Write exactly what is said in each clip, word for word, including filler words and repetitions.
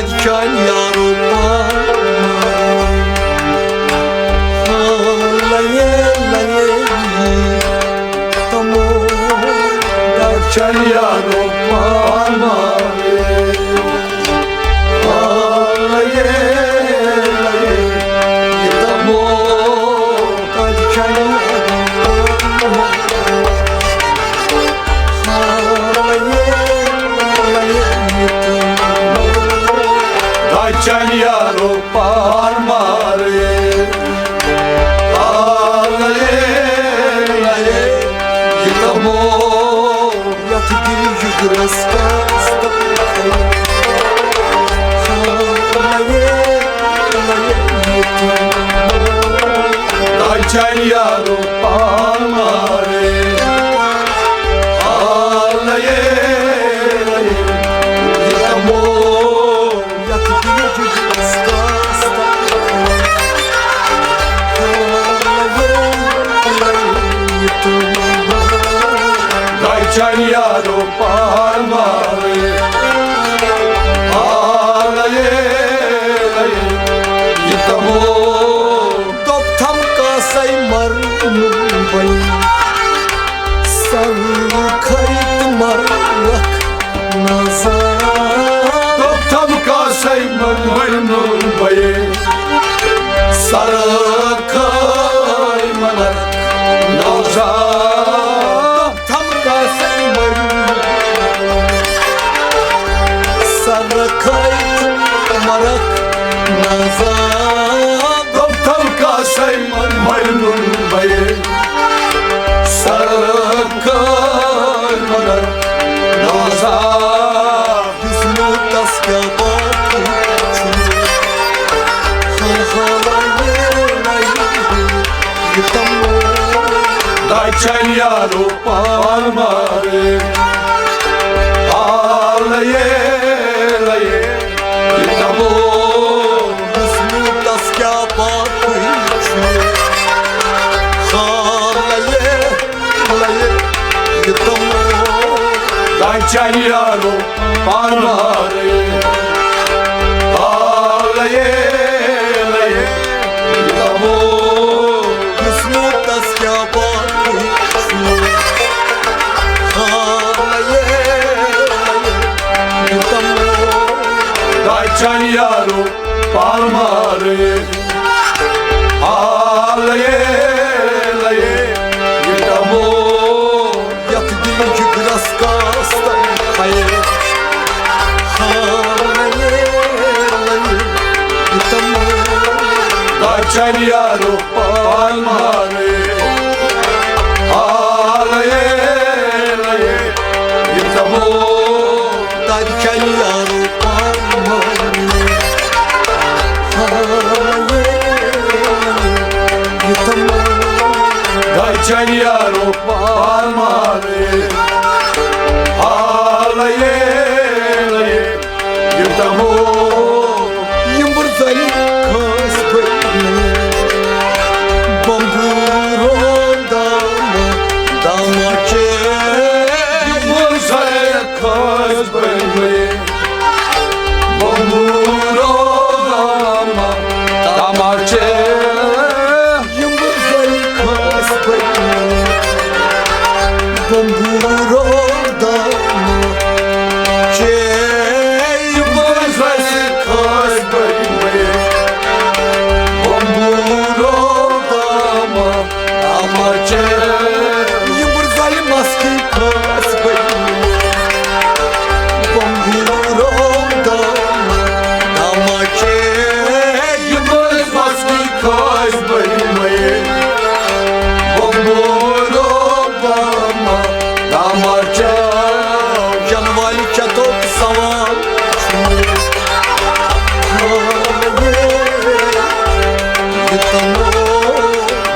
چانہِ یارو پان مارے۔ ہا، لَیے، لَیے، تمو۔ چانہِ یارو پان مارے۔ ہا، لَیے، لَیے، یہِ تمو۔ چانہِ یارو پان مارے۔ دچن یارو پار مارے۔ آلے لے یتمو۔ یتھ دل جگرس کاست۔ دچن یارو پار مارے۔ آلے لے یتمو۔ یتھ دل جگرس کاست۔ دچن یارو پار مارے۔ آلے لے یتمو۔ دوٚپتھم کاسے مرنُن بے، سر کھٔرِتھ مرکھ نظر۔ دوٚپتھم کاسے مرنُن بے، سر کھٔرِتھ مرکھ نظر۔ دوٚپتھم کاسے مرنُن، سر کھٔرِتھ مرکھ نظر۔ دوٚپتھم کاسے مرنُن بے، سر کھٔرِتھ مرکھ نظر۔ یُس میوٗٹس کیٛاہ باقٕے چھُ۔ دچن یارو پار مارے۔ آلے لے یتمو۔ یُس میوٗٹس کیٛاہ باقٕے چھُ۔ آلے لے یتمو۔ دچن یارو پار مارے۔ آلے لے یتمو۔ قسمتس کیٛاہ باقٕے چھُ۔ آلے لے یتمو۔ دچن یارو پار مارے۔ آلے لے یتمو۔ یتھ دل جگرس کاستن خیر۔ آلے لے یتمو۔ دچن یارو پار مارے۔ آلے لے یتمو۔ دچن یارو پار مارے۔ آلے لے یتمو۔ دچن یارو پار مارے۔ آلے لے یتمو۔ یمبر زل خاص بنی۔ بمبورو داما، داما چے۔ یمبر زل خاص بنی۔ بمبورو داما، داما چے۔ یمبر زل خاص بنی۔ بمبورو داما چے۔ یمبر زل خاص بنی۔ بمبورو داما، داما چے۔ یمبر زل مسکی خاص بنی۔ بمبورو داما، داما چے۔ یمبر زل مسکی خاص بنی۔ بمبورو داما، داما چے۔ جنوال چتوک سوال۔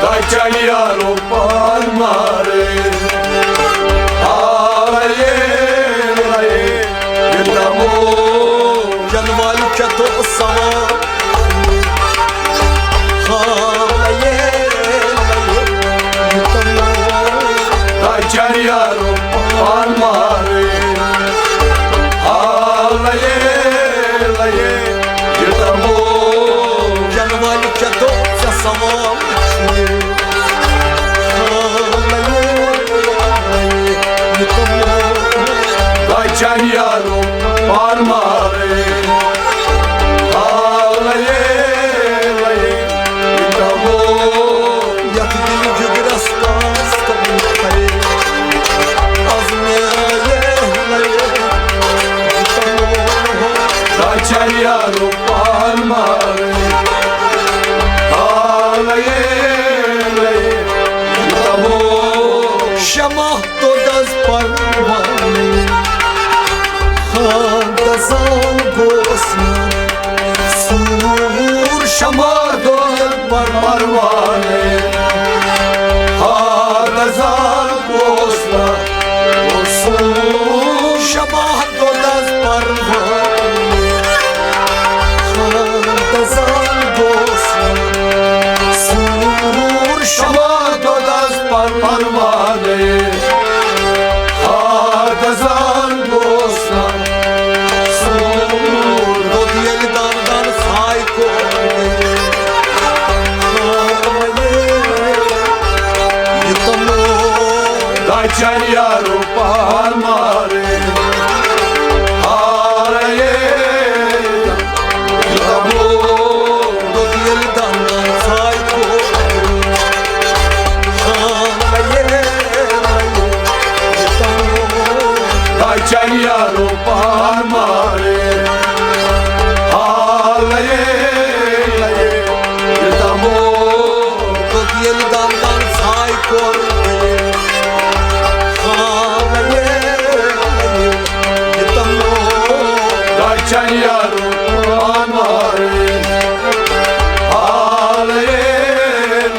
دچن یارو پار مارے۔ آلے لے یتمو۔ جنوال چتو سوا۔ آلے لے یتمو۔ دچن یارو پار مارے۔ آلے لے چانہِ یارو پار مارے۔ آ، لَیے، لَیے، یہِ دَمو۔ یَتھ دِلہِ جِگرَس کاس کَرُن کھرے۔ آز مےٚ لَیے، لَیے، یہِ دَمو۔ آ، چانہِ یارو پار مارے۔ آ، لَیے، لَیے، یہِ دَمو۔ شمع دۄدس پروانٕے۔ ہاں، دزان گوس نہٕ سوٗر شمع دۄدس پر-، پروانٕے۔ ہاں، دزان گوس نہٕ سوٗر شمع دۄدس پروانٕے۔ ہاں، دزان گوس نہٕ سوٗر شمع دۄدس پر-، پروانٕے۔ آ، دزان گوس نہٕ سوٗر۔ دۄد ییٚلہِ دان دان ساے کوٚر۔ یہِ تِمو۔ دَچھَن یارو پار مارے۔ آ، یے۔ دَچھَن یارو پار مارے۔ آ، لَیے، لَیے، یہِ دَمو۔ دَچھَن یارو پار مارے۔ آ، لَیے،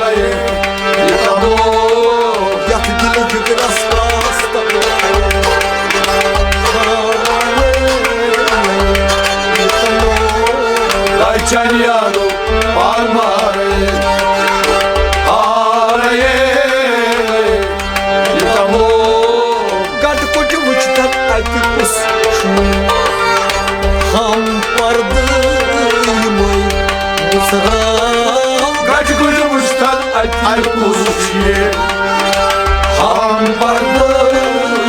لَیے، یہِ دَمو۔ یَتھ دِلہِ جِگرَس کاس تَمو۔ آ، لَیے، لَیے، یہِ دَمو۔ دَچھَن یارو پار مارے۔ آ، لَیے، لَیے، یہِ دَمو۔ گَٹہٕ کُٹھۍ وٕچھتن اَتہِ کُس چھُ ہم پردٕ یِمَے مُژراو۔ گَٹہٕ کُٹھۍ وٕچھتن اَتہِ کُس چھُ ہم پردٕ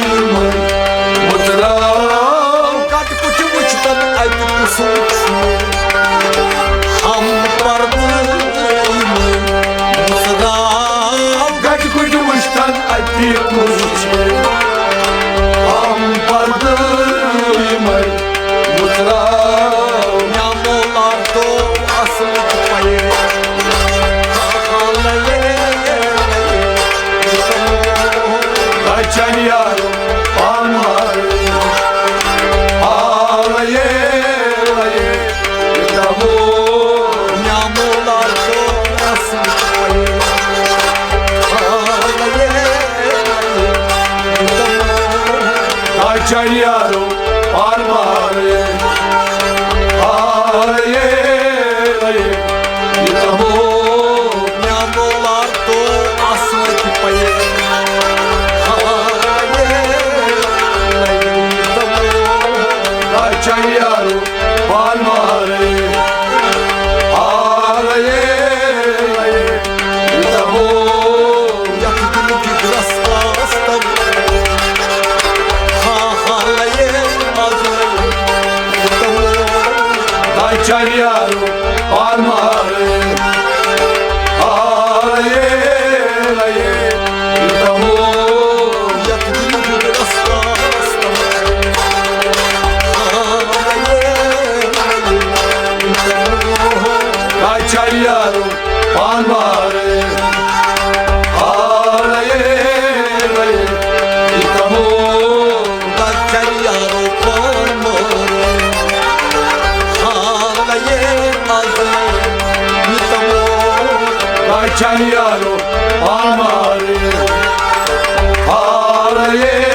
یِمَے مُژراو۔ گَٹہٕ کُٹھۍ وٕچھتن اَتہِ کُس چھُ ہم پردٕ یِمَے مُژراو۔ گَٹہٕ کُٹھۍ وٕچھتن اَتہِ کُس چھُ ہم پردٕ یِمَے مُژراو۔ یا مولا تو اصل پایے۔ دَچھَن یارو پار مارے۔ آ، لَیے، لَیے، یہِ دَمو۔ یا مولا تو اصل پایے۔ آ، لَیے، لَیے، یہِ دَمو۔ دَچھَن یارو پار مارے۔ آ، لَیے، لَیے، یہِ دَمو۔ یا مولا تو اصل پایے۔ آ، لَیے، لَیے، یہِ دَمو۔ دَچھَن یارو پار مارے۔ آ، لَیے، لَیے، یہِ دَمو۔ یَتھ دِلہِ جِگرَس کاس تَمو۔ ہا، ہا، لَیے، آز لَیے، یہِ دَمو۔ دَچھَن یارو پار مارے۔ آ، لَیے، لَیے، یہِ دَمو۔ یَتھ دِلہِ جِگرَس کاس تَمو۔ ہا، لَیے، لَیے، یہِ دَمو۔ دَچھَن یارو پار مارے۔ آ، لَیے، لَیے، یہِ دَمو۔ دَچھَن یارو پار مارے۔ آ، لَیے، آز لَیے، یہِ دَمو۔ دَچھَن یارو پار مارے۔ آ، لَیے،